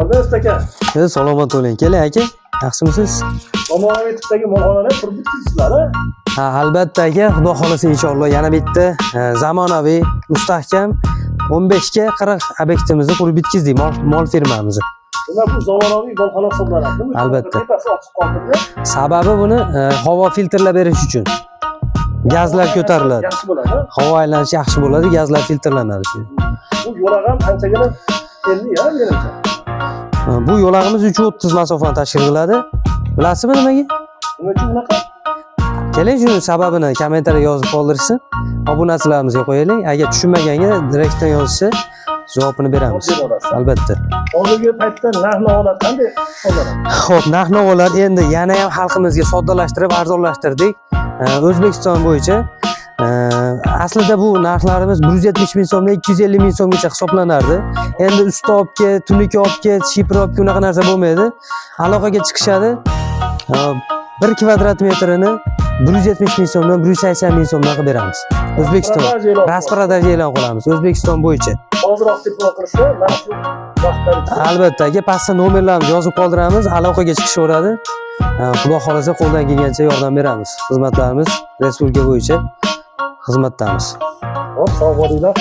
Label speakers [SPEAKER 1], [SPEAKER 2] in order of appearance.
[SPEAKER 1] Bordan aka.
[SPEAKER 2] Salomat bo'ling. Keling aka. Yaxshimisiz?
[SPEAKER 1] Zamonaviy tipdagi molxonani qurib bitkazibsizlar, a?
[SPEAKER 2] Ha, albatta aka, Xudo xolasa inshaalloh yana bitta zamonaviy, mustahkam 15 ga 40 obyektimizni qurib bitkazdik, mol fermamizni.
[SPEAKER 1] Demak, bu zamonaviy molxona hisoblanadi. Nima uchun?
[SPEAKER 2] Albatta.
[SPEAKER 1] Tepasi ochiq qoldirilgan.
[SPEAKER 2] Sababi buni havo filtrlab berish uchun. Gazlar ko'tariladi.
[SPEAKER 1] Yaxshi bo'ladi.
[SPEAKER 2] Havo aylanishi yaxshi bo'ladi, gazlar filtrlanadi shu.
[SPEAKER 1] Bu yo'laq ham anchagina ellik, ha, menimcha.
[SPEAKER 2] Bu yo'lag'imiz 3.30 masofani tashkil qiladi. Bilasizmi nimaga?
[SPEAKER 1] Nima uchun bunaqa?
[SPEAKER 2] Keling, shuni sababini kommentariya yozib qoldirishsin. Obunachilarimizga qo'yaylik. Agar tushunmaganga direktdan yozishsa, javobini beramiz.
[SPEAKER 1] Javob beraverasiz.
[SPEAKER 2] Albatta.
[SPEAKER 1] Hozirgi paytda narx-navolar qanday hisoblanadi?
[SPEAKER 2] Xo'p, narx-navolar endi yana ham xalqimizga soddalashtirib, arzonlashtirdik. O'zbekiston bo'yicha aslida bu narxlarimiz 170 ming so'mdan 250 ming so'mgacha hisoblanardi. Endi usta olib kel, tunuka olib kel, shipr olib kel, unaqa narsa bo'lmaydi. Aloqaga chiqishadi. 1 kvadrat metrini 170 ming so'mdan 180 ming so'mdan qilib beramiz. O'zbekiston
[SPEAKER 1] Распродажа e'lon qiladi.
[SPEAKER 2] Распродажа e'lon qilamiz O'zbekiston bo'yicha.
[SPEAKER 1] Hoziroq telefon qilsa, mana shu vaqtlar ichida.
[SPEAKER 2] Albatta aka, pastda nomerlarimizni yozib qoldiramiz, aloqaga chiqishaveradi. Xudo xohlasa qo'ldan kelgancha yordam beramiz. Xizmatlarimiz respublika bo'yicha xizmatdamiz.
[SPEAKER 1] Xo'p, sog' bo'linglar.